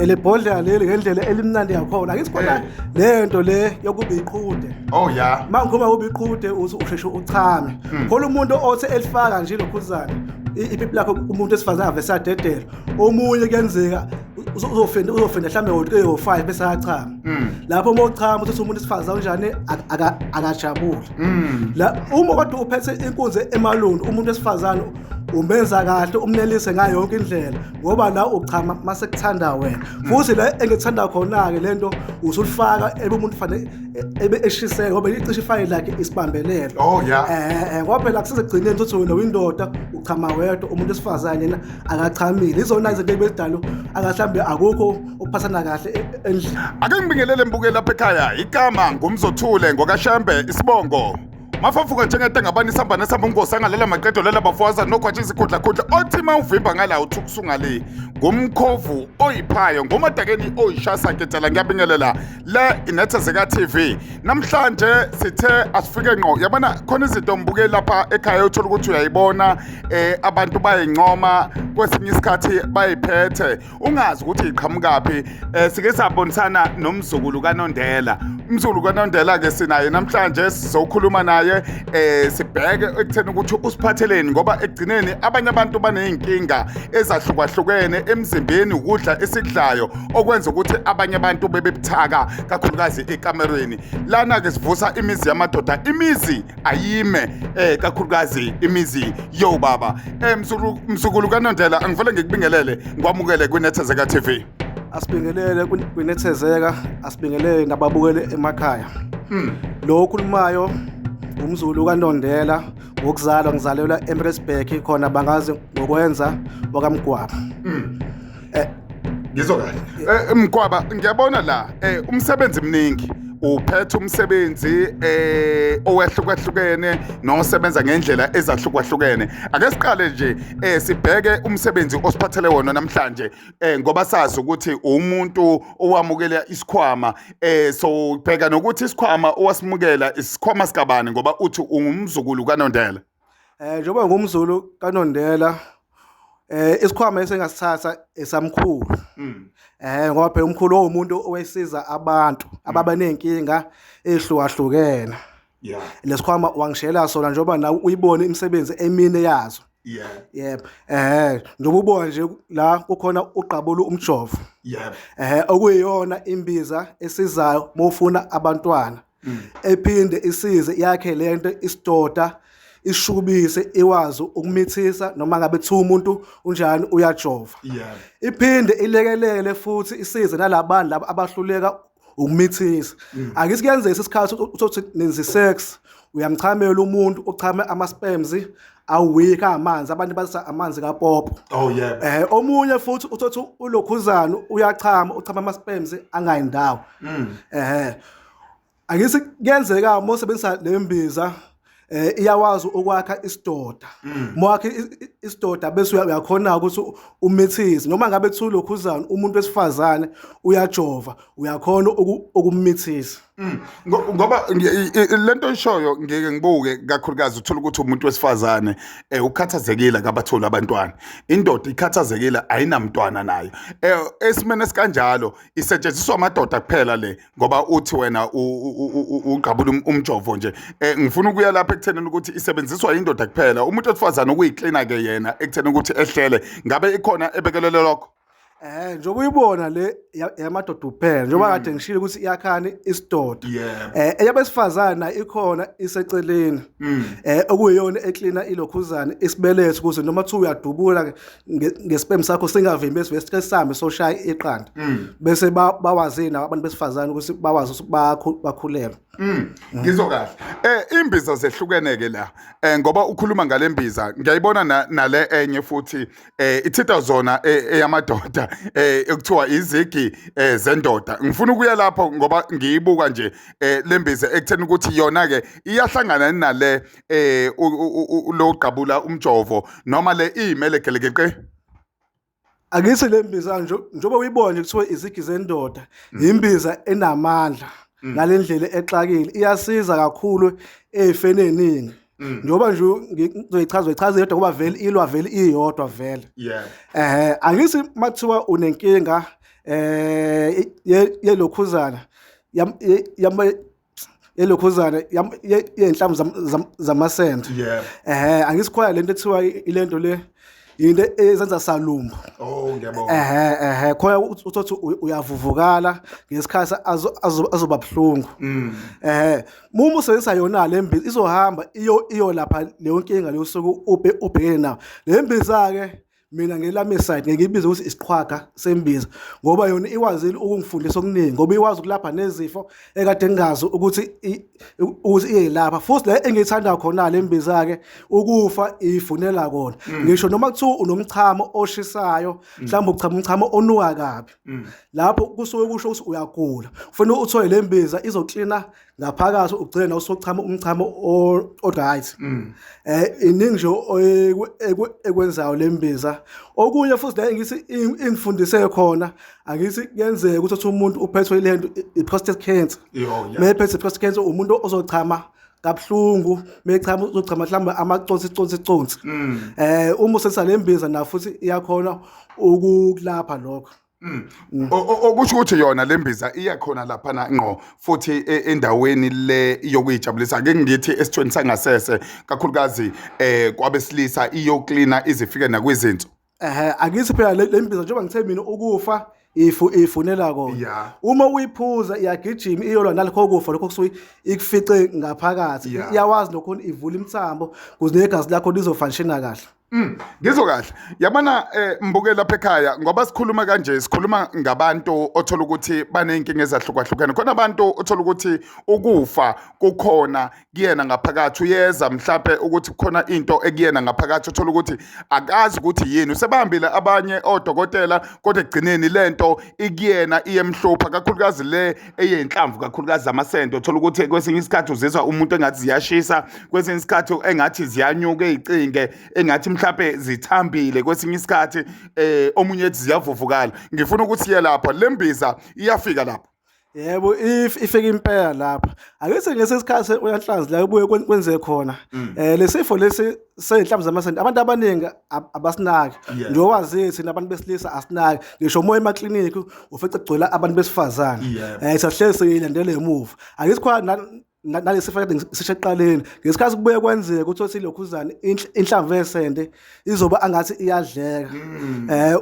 Le bhodlela leli ngendlela elimnandi yakhona. Akithi khona lento le yokuba iqhude. Oh yeah. Uma ngikhuluma kuba iqhude uze usheshe uchame. Khona umuntu othi elifaka nje lokhuzana ipipi lakho, umuntu esifazane ave sadedela. Omunye kuyenzeka uzofenda mhlambe ngo-3 or 5 bese ayachama. Lapho uma uchama uthi umuntu esifazane unjani, akajabule. La uma kodwa uphethe inkunzi emalundu, umuntu wesifazane umenza kahle, umnelise ngayo yonke indlela, ngoba la uchama mase kuthanda wena. Futhi la engithanda khona-ke lento usulifaka ebe umuntu fanele ebe eshiseke, ngoba icishe ifayile lakhe isibambelelo. Oh yeah. Ngoba phela kusezegcineni ukuthi wena uyindoda uchama wedwa, umuntu wesifazane yena akachamile. Izona izinto ebezidalo akahlambe akukho ukuphathana kahle endlini. Ake ngibingelele mbukeli lapha ekhaya. Igama ngumzothule ngokaShembe, isibongo mafafuka njengento isihamba nesihamba ungosi angalela maqedo lela bafaza nogwatsha izikhudlakhudla othi uma uvimba ngala uthi ukusungale ngumkhovu oyiphayo ngumadakeni oyishasa ketshela. Ngiyabingelela le iNethezeka TV. Namhlanje sithe asifike ngqo, yabona khona izinto mbukeli lapha ekhaya uthola ukuthi uyayibona, abantu bayincoma, kwesinye isikhathi bayiphethe ungazi ukuthi iqhamukaphi. Sike sabonisana nomzukulu kaNondela. Umzukulu kaNondela ke sinaye namhlanje, sizokhuluma naye, sibheke ekutheni ukuthi usiphatheleni, ngoba ekugcineni abanye abantu baneyinkinga ezahlukahlukene emzimbeni, ukudla esikudlayo okwenza ukuthi abanye abantu bebe buthaka, kakhulukazi ekamerweni. Lana ke sivusa imizi yamadoda, imizi ayime, kakhulukazi imizi yobaba. Mzukulu kaNondela, angivele ngikubingelele, ngikwamukele kwiNethezeka TV. Asibingelele kwiNethezeka, asibingelele nababukele emakhaya. Lo okhulumayo umzulu kaNondela ngokuzalwa, ngizalelwa eMaritzburg, khona bangazi ngokwenza wakaMgwaba. Ngizwa kahle. Mgwaba, ngiyabona la umsebenzi mningi. Uphethe umsebenzi owehlukahlukene nosebenza ngendlela ezahlukahlukene. Ake siqale nje sibheke umsebenzi osiphathele wona namhlanje, ngoba sazi ukuthi umuntu owamukela isikhwama, so bheka nokuthi isikhwama owasimukela isikhwama sikabani, ngoba uthi ungumzukulu kaNondela. Njengoba ngumzulu kaNondela, isikhwama esengasithatha esamkhulu. Ngoba phela umkhulu owumuntu owesiza abantu ababa nenkinga ehlukahlukene. Lesikhwama wangishela sona, njengoba nawe uyibone imisebenzi emine yazo. Yebo. Njengoba ubona nje la kukhona uqabula umjovo. Okuyiyona imbiza esizayo mawufuna abantwana. Ephinde isize yakhe lento isidoda, ishubise, iwazi ukumithisa noma ngabe kuthiwa umuntu unjani uyajova. Iphinde ilekelele futhi isize nalabantu laba abahluleka ukumithisa. Akithi kuyenzeka isikhathi uthi nenza sex, uyamchamela umuntu, uchame ama sperms aweak, amanzi, abantu bathi amanzi kapopo. Oh yeah. Omunye futhi uthothi ulokhuzana uyachama, uchama ama sperms angayindawo. Akithi kuyenzeka uma usebenzisa le mbiza, iyawazi ukwakha isidoda. Mawakhe isidoda bese uyakhona ukuthi umithise noma ngabe kuthiwa ulokhuzana umuntu wesifazane uyajova, uyakhona ukumithisa. Ngoba lento oyishoyo ngeke ngibuke kakhulukazi, uthola ukuthi umuntu wesifazane ukhathazekile kabatholi abantwana, indoda ikhathazekile ayinamntwana nayo. Esimene esikanjalo isetshenziswa amadoda kuphela le, ngoba uthi wena ugqabula umjovo nje. Ngifuna ukuya lapha ekuthenini ukuthi isebenziswa indoda kuphela, umuntu wesifazane ukuyiklina ke yena ekutheni ukuthi ehlele, ngabe ikhona ebekelele lokho? Njengoba uyibona le yamadoda kuphela, njengoba kade ngishilo ukuthi iyakhani isidoda. Eyabesifazana ikhona iseceleni. Okuyiyona eklina ilokhuzana isibeletho, ukuze noma kuthiwa uyadubula ngesperm sakho singavimbi, esivele sihambe soshaya iqanda. Bese bawazi nabo abantu besifazane ukuthi bawazi ukuthi bakhulelwe. Ngizwa kahle. Imbiza zehlukene ke la. Ngoba ukhuluma ngale mbiza, ngiyayibona nale enye futhi ithinta zona eyamadoda, ekuthiwa izigi zendoda. Ngifuna ukuya lapho ngoba ngiyibuka nje lembiza ekutheni ukuthi yona ke iyahlangana nale lo gqabula umjovo, noma le iyimele gelekeqe. Akithi le mbiza njengoba uyibona nje kuthiwa izigi zendoda, imbiza enamandla ngalendlela exakile, iyasiza kakhulu ey'feni ey'ningi. Njengoba nje ngizoyichaza, uyichaza yodwa ngoba vele ilwa vele iyodwa vele. Angithi makuthiwa unenkinga Yelokhuzana yelokhuzana yenhlamvu zamasende. Yebo. Angisikhwaya lento ethiwa ilento le into ezenza salumbu. Oh, ngiyabonga. Khona uthothi uyavuvukala ngesikhathi azoba buhlungu. Uma usebenzisa yona le mbiza izohamba iyolapha leyo nkinga leyo osuke ubhekene nayo. Le mbiza-ke mina ngelami side ngeke ngiyibize ukuthi isiqhwaga sembiza ngoba yona ikwazile ukungifundisa okuningi, ngoba ikwazi ukulapha nezifo ekade ngingazi ukuthi iyelapha. Futhi la engiyithanda khona le mbiza-ke ukufa ifunela kona. Ngisho noma kuthiwa unomchamo oshisayo, mhlawumbe uchama umchamo onuka kabi, lapho kusuke kusho ukuthi uyagula, kufanele uthole le mbiza izoklina ngaphakathi ugcine nawe usuchama umchamo o-right. Iningi nje ekwenzayo le mbiza. Okunye futhi la engithi ingifundise khona, angithi kuyenzeka ukuthi umuntu uphethwe ile nto i-prostate cancer. Yo, yeah. Mephethe i-prostate cancer umuntu ozochama kabuhlungu, mechama uzochama mhlawumbe amaconsi consi consi. Uma usebenzisa le mbiza na futhi iyakhona ukukulapha lokho. Okusho ukuthi yona lembiza iyakhona lapha na ngqo futhi endaweni le yokuyijabulisa, ake ngithi esithweni sangasese kakhulukazi kwabesilisa iyoklina izifike nakwizinso. Angithi phela le mbiza njengoba ngithe mina ukufa ifunela kona. Uma uyiphuza iyagijima iyolwa nalokho kufa lokho kusuke ikufice ngaphakathi. Iyawazi nokhona ivula imithambo ukuze negazi lakho lizofunction kahle. Ngizwe kahle. Yabona, mbuke lapha ekhaya, ngoba sikhuluma kanje sikhuluma ngabantu othola ukuthi baneyinkinga ezahlukahlukene. Khona abantu othola ukuthi ukufa kukhona kuyena ngaphakathi, uyeza mhlambe ukuthi kukhona into ekuyena ngaphakathi othola ukuthi akazi ukuthi yini. Usebambile abanye odokotela kodwa ekugcineni lento ikuyena iyemhlupha, kakhulukazi le eyinhlamvu, kakhulukazi amasende. Othola ukuthi kwesinye isikhathi uzizwa umuntu engathi ziyashisa, kwesinye isikhathi engathi ziyanyuka ezicinge, engathi mhlambe zithambile, kwesinye isikhathi omunye ethi ziyavuvukala. Ngifuna ukuthi siye lapha, le mbiza iyafika lapha. Yebo, ifike impela lapha. Ake ngesikhathi uyanhlanzi la kubuye kwenze khona. Lesifo lesi seyinhlamvu zamasende abantu abaningi abasinaki. Njengoba thina abantu besilisa asinaki. Ngisho moya emakliniki ufice kugcwele abantu besifazane. Sahlezi siyilandele emuva. Ake sikhona nalesi kade sisho ekuqaleni, ngesikhathi kubuye kwenzeka ukuthi othi lokhuzane inhlamvu yesende izoba angathi iyadleka.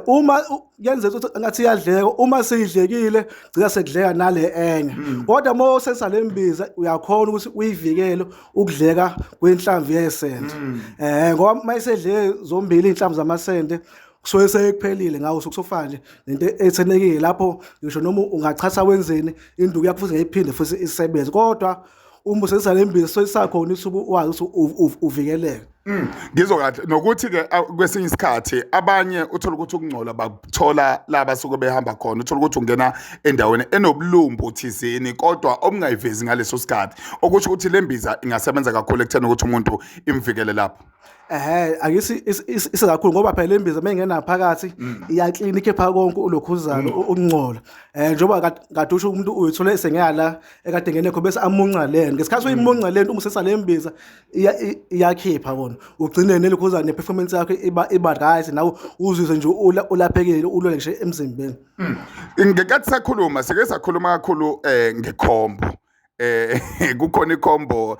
Uma kuyenzeka ukuthi angathi iyadleka, uma seyidlekile gcina sekudleka nale enye. Kodwa uma usebenzisa le mbiza uyakhona ukuthi uyivikele ukudleka kwenhlamvu yesende. Ngoba uma isedleke zombili inhlamvu zamasende kusuke sekuphelile ngawo, sokusofana nje nento ethenekile lapho ngisho noma ungachatha wenzeni induku yakho futhi ngeyiphinde futhi isebenze. Kodwa uma usebenzisa le mbiza soyisakhona ithuba wazi ukuthi uvikeleke. Ngizwa kahle nokuthi ke kwesinye isikhathi abanye uthola ukuthi ukungcola bakuthola la basuke behamba khona, uthola ukuthi ungena endaweni enobulumbu thizeni kodwa obungayivezi ngaleso sikhathi, okusho ukuthi le mbiza ingasebenza kakhulu ekutheni ukuthi umuntu imvikele lapho. Angisi isa kakhulu ngoba phela lembiza mayingena phakathi iyaklina ikhipha konke ulokhuzana ukungcola. Njengoba kade usho umuntu uyithola esengiyala ekade ngene kho bese amunca lento. Ngesikhathi uyimunca lento uma usesa lembiza iyakhipha kona. Ugcine nelokhuzana neperformance yakho iba right nawe uzizwe nje ulaphekile ulwele nje emzimbeni. Ngenkathi sakhuluma sike sakhuluma kakhulu ngekhombo. Kukhona ikhombo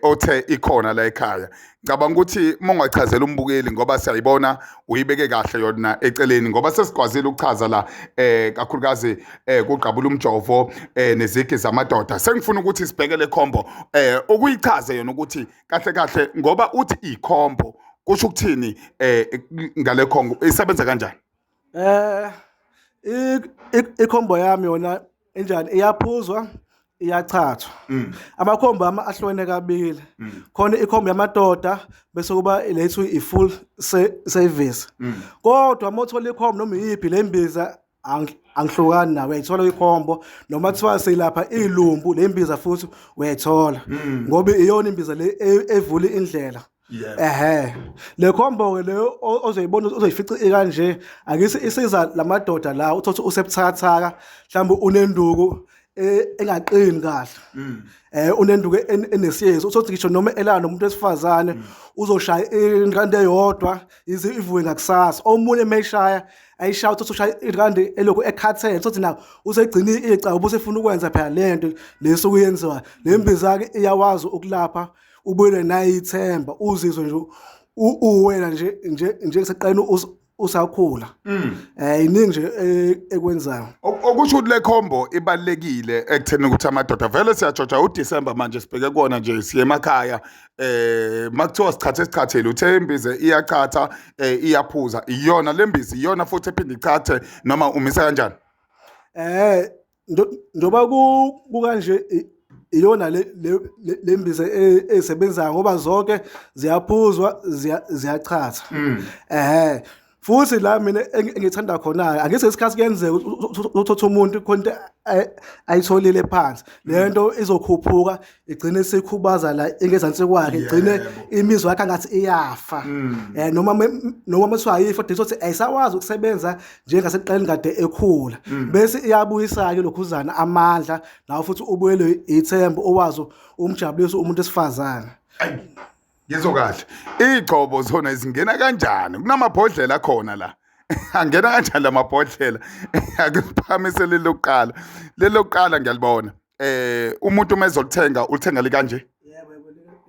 othe ikhona la ekhaya. Ngicabanga ukuthi uma ungachazela umbukeli ngoba siyayibona uyibeke kahle yona eceleni, ngoba sesikwazile ukuchaza la kakhulukazi kugqabula umjovo nezigi zamadoda. Sengifuna ukuthi sibheke le khombo ukuyichaze yona ukuthi kahle kahle ngoba uthi ikhombo kusho ukuthini ngale khombo, isebenza kanjani? Ikhombo yami yona enjani, iyaphuzwa iyachathwa. Amakhombo ami ahlukene kabili. Khona ikhombo yamadoda bese kuba lethu i-full service. Kodwa uma uthola ikhombo noma iyiphi le mbiza angihlukani nawe, uyayithola ikhombo noma kuthiwa selapha ilumbu le mbiza futhi uyayithola. Ngoba iyona imbiza le evula indlela. Le khombo ke leyo ozoyibona uzoyifica ikanje, akithi isiza lamadoda la uthothi usebuthathaka mhlawumbe unenduku engaqini kahle unenduku enesiyezi, usothi ngisho noma elala nomuntu wesifazane uzoshaya inrandi eyodwa ize ivuke ngakusasa. Omunye meshaya ayishaya uthi ushaya irandi elokhu ekhathele, sothi na usegcina icaba ubusefuna ukwenza phela lento lesuku yenziwa le mbiza ke, iyawazi ukulapha ubuyele naye ithemba, uzizwe nje uwena nje nje njengeseqeni usakhula. Iningi nje ekwenzayo. Okusho ukuthi le combo ibalekile ekutheni ukuthi amadoda vele siyajoja uDecember manje, sibheke kuona nje, siye emakhaya, makuthiwa sichathe sichathele, uthe imbize iyachatha, iyaphuza, iyona lembizi iyona futhi ephinde ichathe noma umisa kanjani? Njoba kukanje iyona le mbiza esebenzayo ngoba zonke ziyaphuzwa, ziyachatha. Futhi la mina engithanda khona, angise isikhathi kuyenzeka uthatha umuntu khona into ayitholile phansi, le nto izokhuphuka igcine sikhubaza la ingezansi kwakhe, igcine imizwa yakhe angathi iyafa, noma mase ayifa kodwa sothi ayisawazi ukusebenza njengasekuqaleni kade ekhula, bese iyabuyisa ke lokhuzana amandla nawo futhi ubuyele ithemba, owazi umjabulisa umuntu esifazane. Ayi, ngizwa kahle. Igcobo zona zingena kanjani kunamabhodlela khona la? Angena kanjani lamabhodlela? Akuphakamise leli lokuqala, leli lokuqala ngiyalibona. Umuntu uma ezolithenga ulithenga likanje? Yebo,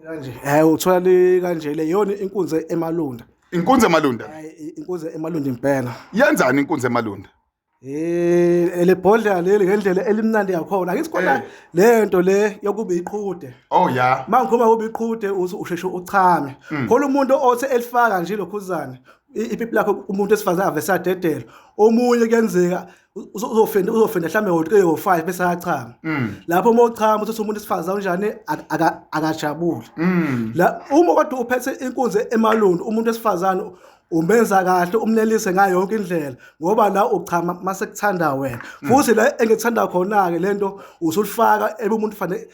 kanje. Uthola li kanje, le yona inkunzi emalunda. Inkunzi emalunda? Inkunzi emalunda impela. Yenzani inkunzi emalunda? Le bhodlela leli ngendlela elimnandi yakhona. Angithi khona lento le yokuba iqhude. Oh ya. Mangikhuluma kuba iqhude uthi usheshe uchame. Khona umuntu othi elifaka nje lokhuzana ipipi lakho, umuntu esifazane ave sadedela. Omunye kuyenzeka uzofenda mhlambe ngo3 ngo5 bese ayachama. Lapho uma uchama uthi umuntu esifazane unjani, akajabuli. La uma kodwa uphethe inkunzi emalundu, umuntu esifazane umenza kahle, umnelise ngayo yonke indlela, ngoba la uchama mase kuthanda wena. Futhi la engithanda khona ke lento usulifaka ebe umuntu fanele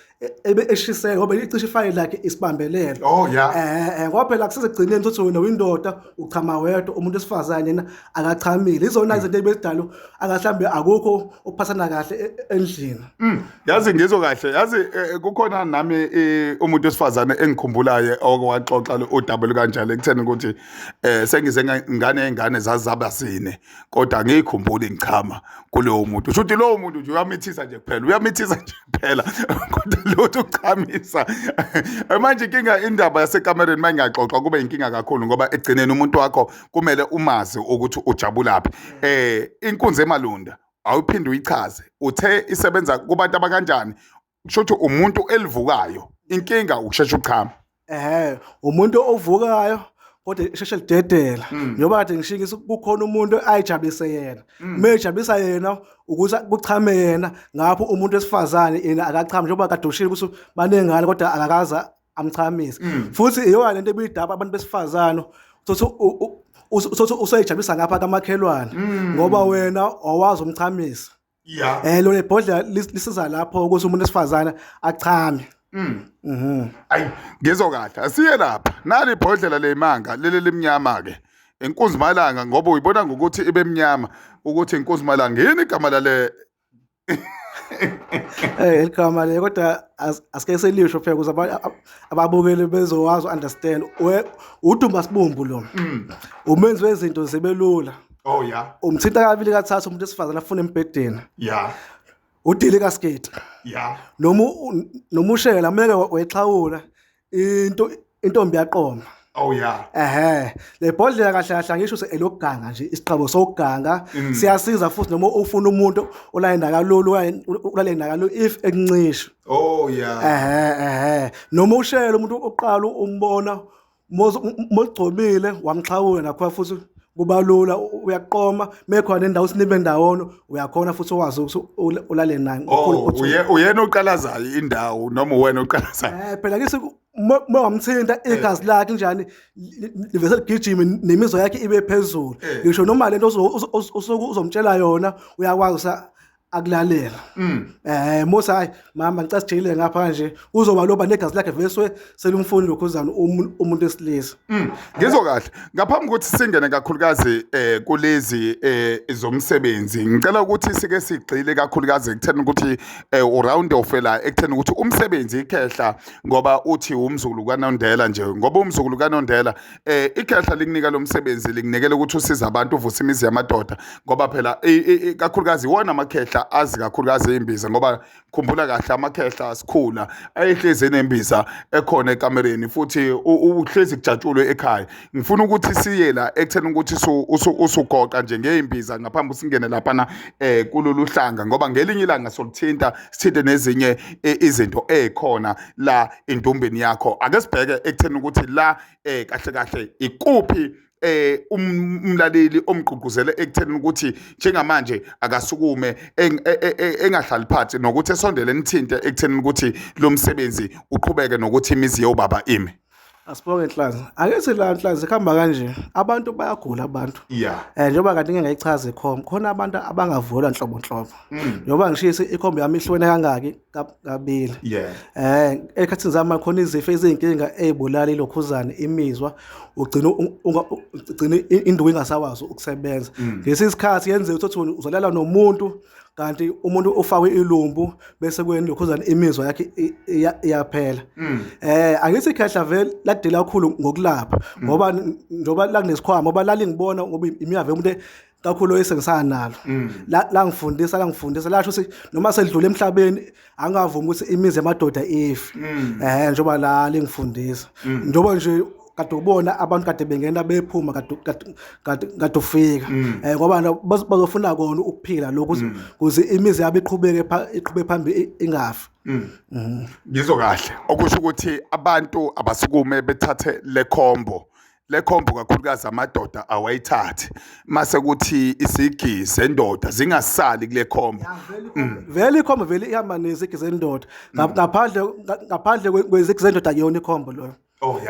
ebe eshiseka, ngoba icishe ifayile lakhe isibambelelo. Oh ya. Ngoba phela kusezegcineni uthi wena uyindoda uchama wedwa, umuntu esifazane yena akachamile. Izona izinto ebezidalo akahlambe akukho ukuphathana kahle endlini. Yazi ngizwe kahle, yazi kukhona nami umuntu wesifazane engikhumbulayo okwaxoxa udaba kanjalo ekutheni ukuthi sengize ngane ingane zazaba sine kodwa angiyikhumbuli ngichama kulowo muntu. Usho ukuthi lowo muntu nje uyamithisa nje kuphela, uyamithisa nje kuphela, kodwa lutho ukuchamisa. Manje inkinga indaba yasekamereni mayingaxoxwa kube inkinga kakhulu, ngoba egcineni umuntu wakho kumele umazi ukuthi ujabulaphi. Inkunzi emalunda awuphinde uyichaze, uthe isebenza kubantu abakanjani? Kusho ukuthi umuntu elivukayo, inkinga ukushesha uchama. Umuntu ovukayo kodwa isheshe lidedela, njengoba kade ngishikisa kukhona umuntu ayijabulise yena, mejabulisa yena ukuthi kuchame yena, ngapho umuntu wesifazane yena akachame, njengoba kade ushilo ukuthi banengane kodwa akakaza amchamise. Futhi iyona lento ebiyidaba abantu besifazane, uthi useyijabulisa ngapha kamakhelwane ngoba wena awazi umchamisa. Lo lebhodlela lisiza lapho ukuthi umuntu wesifazane achame. Ayi, ngizwa kahle. Asiye lapha. Nali ibhodlela lemanga leli limnyama ke. Inkunzi malanga, ngoba uyibona ngokuthi ibe mnyama ukuthi inkunzi malanga. Yini igama lale? Igama le kodwa asike selisho phela ukuze ababukeli bezowazi understand. Udumba sibumbu lo. Umenzi wezinto zibe lula. Oh ya. Umthinta kabili kathathu umuntu esifazane afuna embhedeni. Udili kasketi. Noma ushela meke wexhawula into intombi yaqoma. Oh ya. Le bhodlela kahle kahle angisho ukuthi elokuganga nje, isiqhabo sokuganga, siyasiza futhi noma ufuna umuntu olayina kalula, ulalena kalula if ekuncisha. Oh ya. Noma ushela umuntu oqala umbona mogcobile wamxhawula nakho futhi kuba lula, uyaqoma mekhona nendawo sinibe ndawonye, uyakhona futhi wazi ukuthi ulale naye. Oh, uyena oqalazayo indawo noma uwena oqalazayo? Phela kisi uma wamthinta igazi lakhe njani livese ligijime nemizwa yakhe ibe phezulu, ngisho noma lento usuke uzomtshela yona uyakwazi. akulalela. Musa, hayi mama, ngicela sijikile ngapha kanje, uzoba loba negazi lakhe vele selumfuni lokhuzana umuntu wesilisa. Ngizwa kahle. Ngaphambi kokuthi singene kakhulukazi kulezi zomsebenzi, ngicela ukuthi sike sigxile kakhulukazi ekutheni ukuthi uround off la ekutheni ukuthi umsebenzi ikhehla, ngoba uthi umzukulu kaNondela nje, ngoba umzukulu kaNondela ikhehla likunika lo msebenzi, likunikela ukuthi usize abantu, uvuse imizi yamadoda, ngoba phela kakhulukazi iwona amakhehla azi kakhulukazi imbiza, ngoba khumbula kahle amakhehla sikhula ayehlezi enembiza ekhona ekamereni, futhi uhlezi kujatshulwe ekhaya. Ngifuna ukuthi siye la ekutheni ukuthi usugoqa nje ngeyimbiza ngaphambi singene laphana kulolu hlanga, ngoba ngelinye ilanga soluthinta, sithinte nezinye izinto ezikhona la endumbeni yakho. Ake sibheke ekutheni ukuthi la kahle kahle ikuphi umlaleli omgqugquzele ekutheni ukuthi njengamanje akasukume engahlali phansi, nokuthi esondele nithinte ekutheni ukuthi lo msebenzi uqhubeke nokuthi imizi yobaba ime. Asibonge Nhlanzi. Ake la Nhlanzi, kuhamba kanje, abantu bayagula abantu. Njengoba kanti ngeke ngayichaza ikhombo, khona abantu abangavulwa nhlobo nhlobo. Njengoba ngishisa ikhombo yami ihlukene kangaki kabili. Ekhathini zami khona izifo ezinkinga ezibulala ilokhuzane imizwa, ugcina ugcina induku ingasawazi ukusebenza. Ngesi sikhathi yenzeka ukuthi uzolala nomuntu, kanti umuntu ufakwe ilumbu, bese kweni lokhuzane imizwa yakhe iyaphela. Angithi ikhehla vele ladela kakhulu ngokulapha, ngoba njoba la kunesikhwama, ngoba lalingibona, ngoba imiyave umuntu kakhulu esengisanalo la ngifundisa, la ngifundisa lasho ukuthi noma sedlule emhlabeni angavumi ukuthi imizi yamadoda ife. Njoba la lingifundisa, njoba nje kade ubona abantu kade bengena bephuma, kade ufika, ngoba bazofuna kona ukuphila lokhu ukuze imizi yabo iqhubeke iqhube phambili, ingafi. Ngizwa kahle, okusho ukuthi abantu abasukume bethathe le combo, le combo kakhulukazi amadoda awayithathe, mase kuthi isigi sendoda zingasali kule combo. Vele ikhombo vele ihamba nezigi zendoda. Ngaphandle kwezigi zendoda akuyona ikhombo loyo.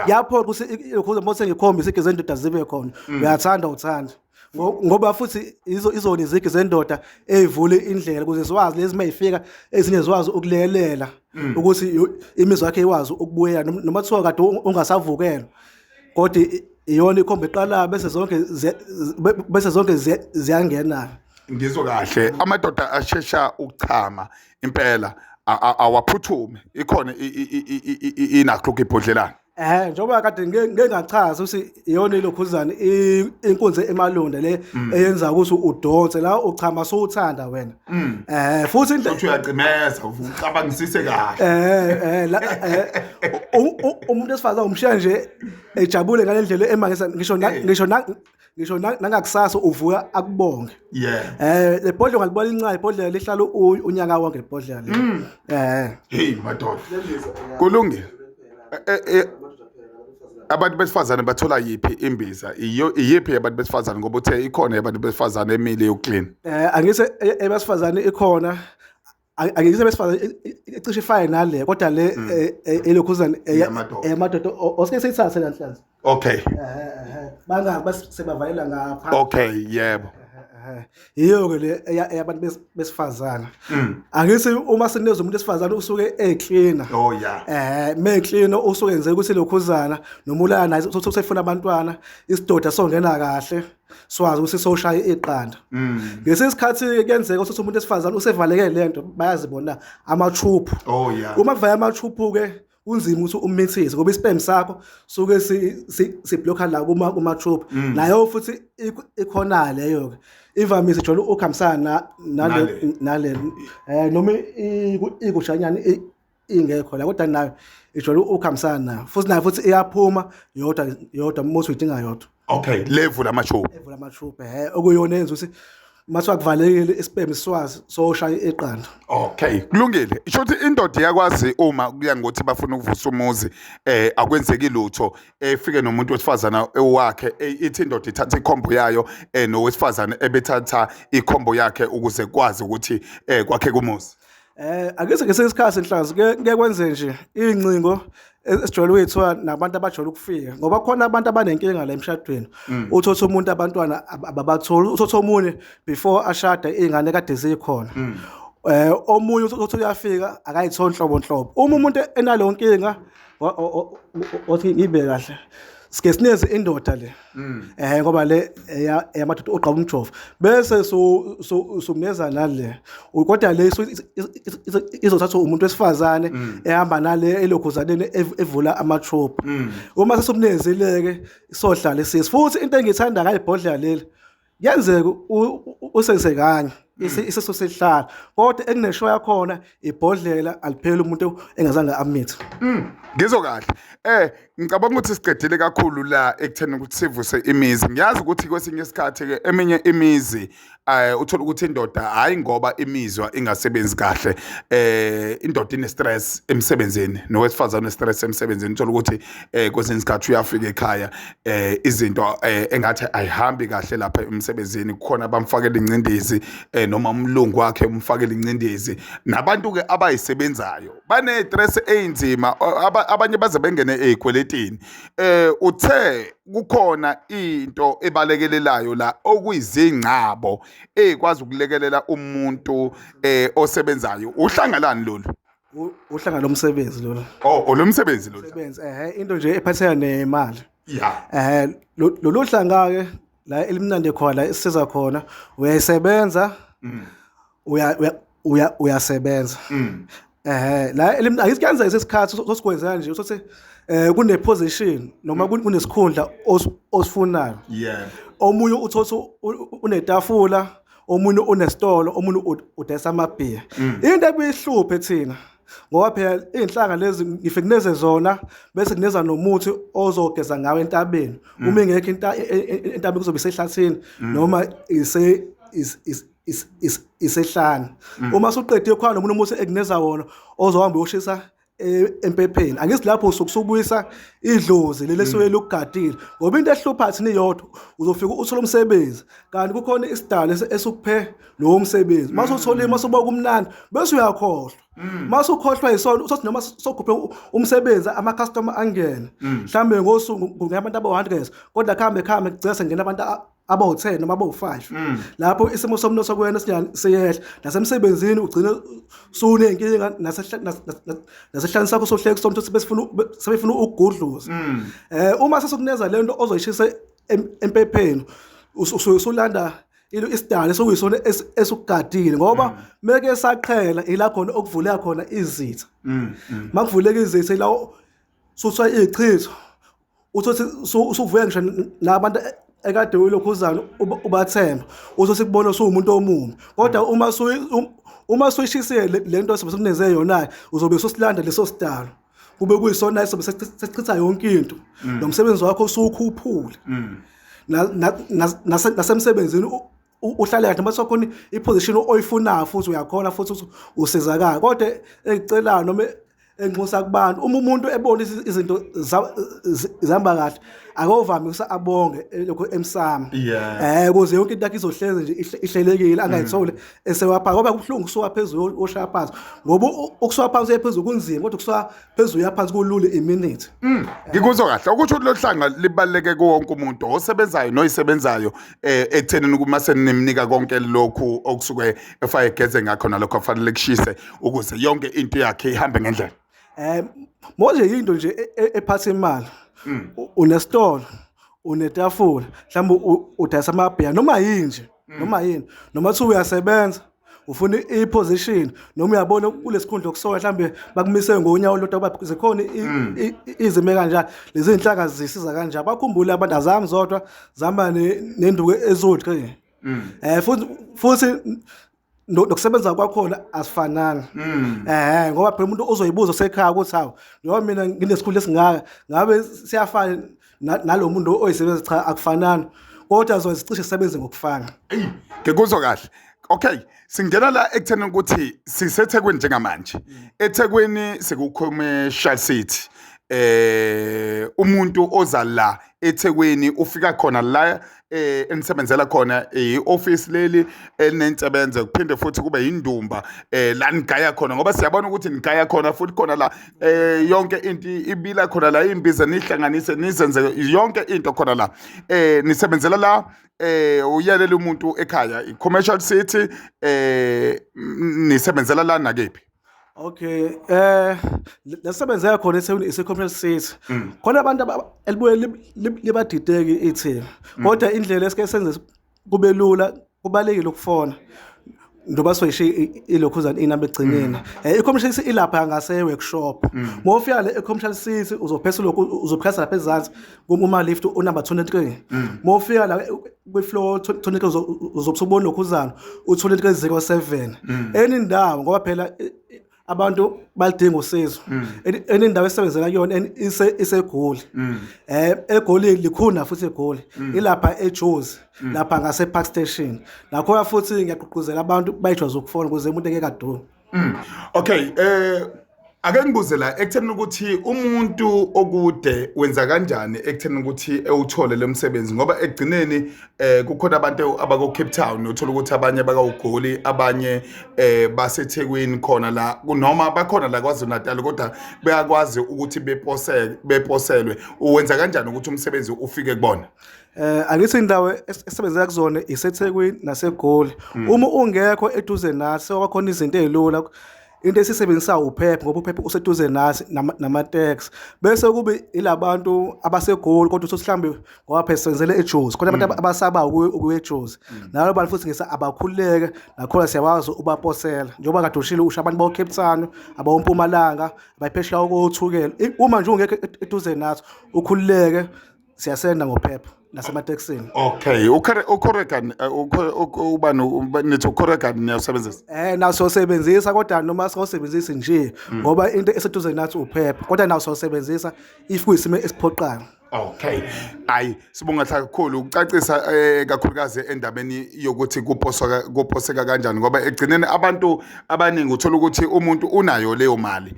Yapho ukuthi ukuze mose ngikhombe izigi zendoda zibe khona, uyathanda uthanda, ngoba futhi izona izigi zendoda eyivule indlela ukuze siwazi lezi mayifika ezinye ziwazi ukulekelela ukuthi imizwa yakhe ikwazi ukubuyela, noma kuthiwa kade ungasavukelwa, kodwa iyona ikhombo eqalayo, bese zonke ziyangena. Ngizwa kahle, amadoda ashesha ukuchama impela awaphuthume, ikhona inakho ibhodlelana. Njengoba kade ngeke ngachaza ukuthi iyona ilokhuzana inkunzi emalonda le eyenza ukuthi udonse la uchama sowuthanda wena. Futhi Uthi uyacimeza, ucabangisise kahle. La umuntu esifazane umshiya nje ejabule ngalendlela emangisa, ngisho ngisho nangakusasa uvuka akubonge. Le bhodlela ngalibona incane, ibhodlela lihlala unyaka wonke ibhodlela le. Hey madoda. Kulungile. Abantu besifazane bathola yiphi imbiza? Iyo iyiphi yabantu besifazane, ngoba uthe ikhona yabantu besifazane emile yokuclean? Angise ebesifazane ikhona, angise besifazane icishe ifane nale, kodwa le elokhuzana Eyamadoda. Eyamadoda osike seyithathe la Nhlanzi. Bangaki basebavalela ngapha. Okay, yebo. Yiyo ke le eyabantu besifazane. Angithi uma sinezwe umuntu wesifazane usuke ecleaner. Oh yeah. Mecleaner usuke enze ukuthi lokhuzana noma ulala naye usefuna abantwana, isidoda songena kahle, swazi ukuthi soshaya iqanda. Ngesikhathi kuyenzeka ukuthi umuntu wesifazane usevaleke lento, bayazibona amathuphu. Oh yeah. Uma kuvaya amathuphu ke kunzima ukuthi umithise, ngoba isperm sakho suke si blocka la kuma tube. Nayo futhi ikhona leyo ke, ivamise ijwayele ukuhambisana nale Nale. Nale noma igushanyana ingekho la, kodwa nayo ijwayele ukuhambisana nayo futhi, nayo futhi iyaphuma yodwa yodwa uma uyidinga yodwa. Okay, level amashow. Evula amathuphu okuyona yenza ukuthi mathiwa kuvalekile isperm swazi soshaya iqanda. Okay, kulungile. Isho ukuthi indoda iyakwazi uma kuya ngokuthi bafuna ukuvusa umuzi, akwenzeki lutho, efike nomuntu wesifazana wakhe, ithi indoda ithatha ikhombo yayo, nowesifazane ebethatha ikhombo yakhe ukuze kwazi ukuthi kwakhe kumuzi. Akuse ngesikhathi Nhlanzi ke kwenze nje incingo esijwayele ukuyithiwa nabantu abajwayele ukufika, ngoba khona abantu abanenkinga la emshadweni, uthotha umuntu abantwana ababatholi, uthotha omunye before ashada iy'ngane kade zikhona. Omunye uthi uyafika akayitholi nhlobo nhlobo. Uma umuntu enaleyo nkinga, othi ngibe kahle, sike sineze indoda le, ngoba le eyamadoda ogqaba umjovo, bese sumneza nale, kodwa le izothathwa umuntu wesifazane ehamba nale elokhuzaneni evula ama-troop. Uma sesumnezile-ke sohlala isisi. Futhi into engiyithanda ngayibhodlela leli, kuyenzeka usebenzise kanye isisu sihlala, kodwa ekuneshow yakhona ibhodlela alipheli umuntu engazange amithe. Ngizwa kahle. Ngicabanga ukuthi siqedile kakhulu la ekutheni ukuthi sivuse imizi. Ngiyazi ukuthi kwesinye isikhathi ke eminye imizi uthola ukuthi indoda, hayi ngoba imizwa ingasebenzi kahle, indoda ine stress emsebenzini, nowesifazane une stress emsebenzini. Uthola ukuthi kwesinye isikhathi uyafika ekhaya, izinto engathi ayihambi kahle lapha emsebenzini, kukhona abamfakela ingcindezi, noma umlungu wakhe umfakela ingcindezi, nabantu ke abayisebenzayo bane stress eyinzima, abanye baze bengene ezikweletini. Uthe kukhona into ebalekelelayo la okuyizingcabo ezikwazi ukulekelela umuntu osebenzayo. Uhlangalani lolu? Uhlanga lomsebenzi lolu. Oh, olomsebenzi lolu. Umsebenzi, into nje ephatheka nemali. Lolu hlanga ke la elimnandi khona, la esisiza khona, uyayisebenza, uyasebenza. La elimnandi kuyenza isikhathi sosikwenza nje usothi kune position noma kunesikhundla osifunayo. Omunye uthotha unetafula, omunye unesitolo, omunye udayisa amabhiya. Into ebihluphe thina, ngoba phela izinhlanga lezi ngifike kuneze zona, bese kuneza nomuthi ozogeza ngawo entabeni. Uma ingekho entabeni kuzobe isehlathini noma isehlane. Uma usuqedile khona nomunye umuthi ekuneza wona ozohamba uyoshisa empepheni. Angithi lapho usuke usubuyisa idlozi leli esuke lukugadile, ngoba into ehlupha thina iyodwa, uzofika uthole umsebenzi kanti kukhona isidalo esukuphe lowo msebenzi. Mase utholile, mase uba kumnandi, bese uyakhohlwa. Mase ukhohlwa yisona, usothi noma sokhuphe umsebenzi, ama-customer angene mhlambe ngosuku kungena abantu abawu-100, kodwa kuhambe kuhambe kugcina sengena abantu abawu-10 noma abawu-5. Lapho isimo somnotho kuwena siyehla, nasemsebenzini ugcine suney'nkinga, nasehlani sakho sohleki somntu sebefuna ukugudluza. Uma sesokuneza le nto ozoyishisa empepheni, usuke usulanda isidalo esokuyisona esukugadile, ngoba meke saqhela ila khona okuvuleka khona izitha. Makuvuleka izitha ila suthiwa ichitho, uthothi usuvuya ngisho nabantu ekade uyilokhuzana ubathemba, uzothi kubona usuwumuntu omubi. Kodwa uma suyishisile le nto sobe sekuneze yona, uzobe ususilanda leso sidalo, kube kuyisona sobe sesichitha yonke into, nomsebenzi wakho usuwukhuphule. Nasemsebenzini uhlale kahle, noma khona iposition oyifunayo futhi uyakhona futhi usizakala. Kodwa engicelayo noma enxusa kubantu, uma umuntu ebona izinto zihamba kahle, akovami ukuthi abonge lokho emsamo. Ukuze yonke into yakhe izohlezi nje ihlelekile, angayitholi esewapha, ngoba kubuhlungu ukusuka phezulu oshaya phansi, ngoba ukusuka phansi uye phezulu kunzima, kodwa ukusuka phezulu uya phansi kulula iminute. Ngikuzwa kahle ukuthi lolu hlanga libaluleke kuwo wonke umuntu osebenzayo noyisebenzayo, ekuthenini uma senimnika konke lokhu okusuke efake egeze ngakho nalokho afanele kushise ukuze yonke into yakhe ihambe ngendlela. Manje into nje ephatha imali, unesitolo, unetafula, mhlawumbe udayisa amabhiya noma yini nje, noma yini, noma kuthiwa uyasebenza ufuna i-position, noma uyabona kulesikhundla okusoya mhlambe bakumise ngonyawo lodwa, zikhona izimo kanjalo. Lezi zinhlaka zisiza kanjalo. Bakhumbule abantu azami zodwa, zihamba nenduku ezodli. Futhi nokusebenza kwakhona asifanani. Ngoba phela umuntu ozoyibuza osekhaya ukuthi hawu, njengoba mina nginesikhundla esingaka, ngabe siyafana nalo muntu oyisebenza? Cha, akufanani, kodwa zona zicishe sisebenze ngokufana. Eyi, ngikuzwa kahle. Okay, singena la ekutheni ukuthi siseThekwini njengamanje. eThekwini siku-Commercial City. Umuntu oza la eThekwini, ufika khona la enisebenzela khona, i-office leli elinensebenzo, kuphinde futhi kube yindumba la nigaya khona, ngoba siyabona ukuthi nigaya khona futhi khona la, yonke into ibila khona la, imbiza nihlanganise nizenze yonke into khona la. Nisebenzela la, uyalela umuntu ekhaya, i-Commercial City, nisebenzela la nakephi? Okay, lesebenzela khona eThekwini ise-Commercial City. Khona abantu elibuye libadideke iTheku. Kodwa indlela esike senze kube lula, kubalekile ukufona. Njengoba soyishiya ilokhuzana inamba egcineni. I-Commercial City ilapha ngase workshop. Mawufika le e-Commercial City uzophesa lokhu, uzophesa lapha ezansi kuma lift unumber 23. Mawufika la kwi-floor 23 uzobusubona lokhuzana u2307. Enye indawo, ngoba phela abantu balidinga usizo. Enye indawo esebenzela kuyona iseGoli. EGoli likhona futhi eGoli. Ilapha eJozi, lapha ngase Park Station. Nakhona futhi ngiyagqugquzela abantu bayijwaze ukufona ukuze umuntu engeke aduke. Okay, ake ngibuze la ekutheni ukuthi umuntu okude wenza kanjani ekutheni ukuthi ewuthole lo msebenzi, ngoba ekugcineni kukhona abantu abako Cape Town, uthola ukuthi abanye bakawugoli, abanye baseThekwini khona la, noma bakhona la KwaZulu Natal, kodwa bayakwazi ukuthi beposelwe. Uwenza kanjani ukuthi umsebenzi ufike kubona? Angithi indawo esebenzela kuzona iseThekwini naseGoli. Uma ungekho eduze nathi sekwakhona izinto ezilula, into esisebenzisa uphepha, ngoba uphepha useduze nathi nama-taxi, bese kube ilabantu abaseGoli, kodwa uthi mhlambe ngoba phela senzele eJozi, khona abantu abasaba ukuya eJozi, nalo bantu futhi ngisa abakhululeke, nakhona siyakwazi ubaposela, njengoba kade ushilo usho abantu bawo-Cape Town, abawompumalanga, abayiphesheya koThukela. Uma nje ungekho eduze nathi ukhululeke, siyasenda ngophepha nasematekisini. Okay, uKorregan, ubani nithi uKorregan niyawusebenzisa? Naso siyosebenzisa, kodwa noma siyosebenzisa nje, ngoba into eseduze nathi uphepha, kodwa naso siyosebenzisa if kuyisimo esiphoqayo. Okay. Ayi, sibonga kakhulu ukucacisa, kakhulukazi endabeni yokuthi kuposwa kuposeka kanjani, ngoba egcineni abantu abaningi uthola ukuthi umuntu unayo leyo mali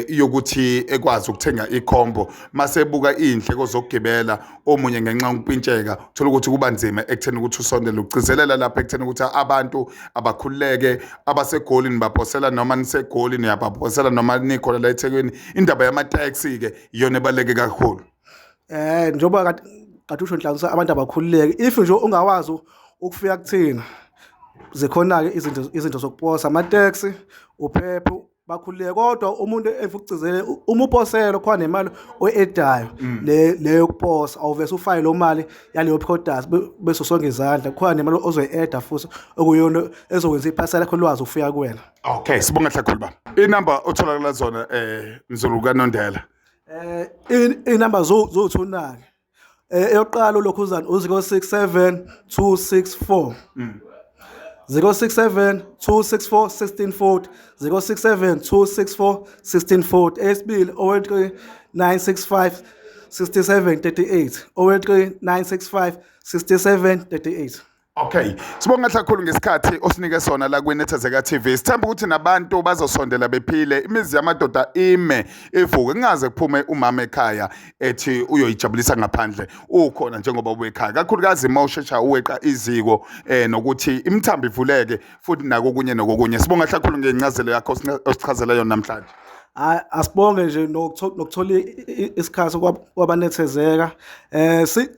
yokuthi ekwazi ukuthenga ikhombo, mase buka iy'ndleko zokugibela omunye ngenxa yokupintsheka, uthola ukuthi kuba nzima ekutheni ukuthi usondele. Ugcizelela lapha ekutheni ukuthi abantu abakhululeke, abaseGoli nibaphosela, noma niseGoli niyabaphosela, noma nikhona la eThekwini. Indaba yama-taxi-ke iyona ebaluleke kakhulu. Njengoba kade usho Nhlanhla, abantu abakhululeke, if nje ungawazi ukufika kuthina, zikhona-ke izinto zokuposa, ama-taxi, uphepha, bakhululeke. Kodwa umuntu efuna ukugcizelela, uma uposela khona nemali oyi-edayo le yokuposa, awuvese ufake lo mali yaleyo product bese usonga izandla, khona nemali ozoyi-eda futhi okuyona ezokwenza iphasela lakho lwazi ukufika kuwena. Okay, sibonga kakhulu baba. Inamba otholakala zona, Mzulu kaNondela? Inamba zothunake. Eyokuqala ulokhuzana u-067 264 067 264 1640, 067 264 1640. Eyesibili 083 965 6738, 083 965 6738. Okay, sibonga kakhulu ngesikhathi osinike sona la kwiNethezeka TV. Sithemba ukuthi nabantu bazosondela bephile, imizi yamadoda ime ivuke, kungaze kuphume umama ekhaya ethi uyoyijabulisa ngaphandle, ukhona njengoba ubekhaya. Kakhulukazi uma ushesha uweqa iziko, nokuthi imithambo ivuleke futhi nako kunye nokunye. Sibonga kakhulu ngencazelo yakho osichazela yona namhlanje. Hayi, asibonge nje nokuthola isikhathi kwabanethezeka.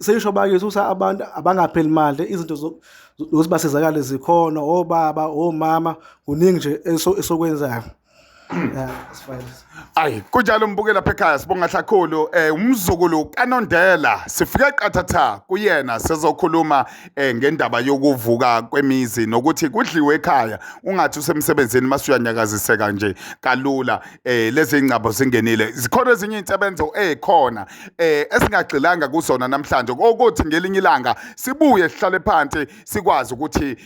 Sisho bakithi ukuthi abantu abangapheli mandla, izinto zokuthi basizakale zikhona, obaba, omama, kuningi nje esokwenzayo. Yeah, it's fine. Ayi, kunjalo mbukela lapha ekhaya, sibonga kakhulu umzukulu kaNondela, sifike qathatha kuyena sezokhuluma ngendaba yokuvuka kwemizi nokuthi kudliwe ekhaya, ungathi usemsebenzini mase uyanyakaziseka nje kalula. Lezi ingcabo zingenile, zikhona ezinye insebenzo ezikhona esingagxilanga kuzona namhlanje, ukuthi ngelinye ilanga sibuye sihlale phansi sikwazi ukuthi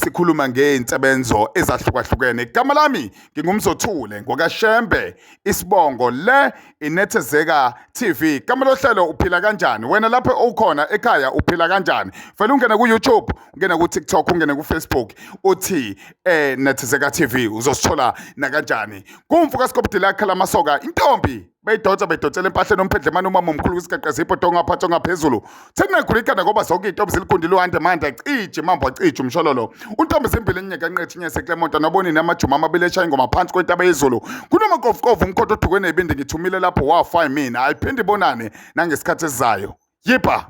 sikhuluma ngeinsebenzo ezahlukahlukene. Igama lami ngingumzothule ngokaShembe, isibongo le iNethezeka TV. Igama lohlelo Uphila Kanjani. Wena lapho ukhona ekhaya uphila kanjani? Vele ungene ku YouTube, ungene ku TikTok, ungene ku Facebook, uthi Nethezeka TV, uzosithola na kanjani. Kumfu kaSkopdila khala masoka intombi. Beyidonsa bedonsela empahleni umphendlemane umama omkhulu kwisigaqa zibhodo ongaphansi ongaphezulu. Thina ikhanda ngoba zonke iy'ntombi ziligundile uhande mande acije mambo acije umshololo. Untombi zimbili enyeka nqethi inyese Clement nobonini amajuma amabili eshaya ingoma phansi kwentaba yezulu. Kunomakofukofu umkhonto oduke nebindi ngithumile lapho wafa yimina ayiphinde ibonane nangesikhathi esizayo. Yipha!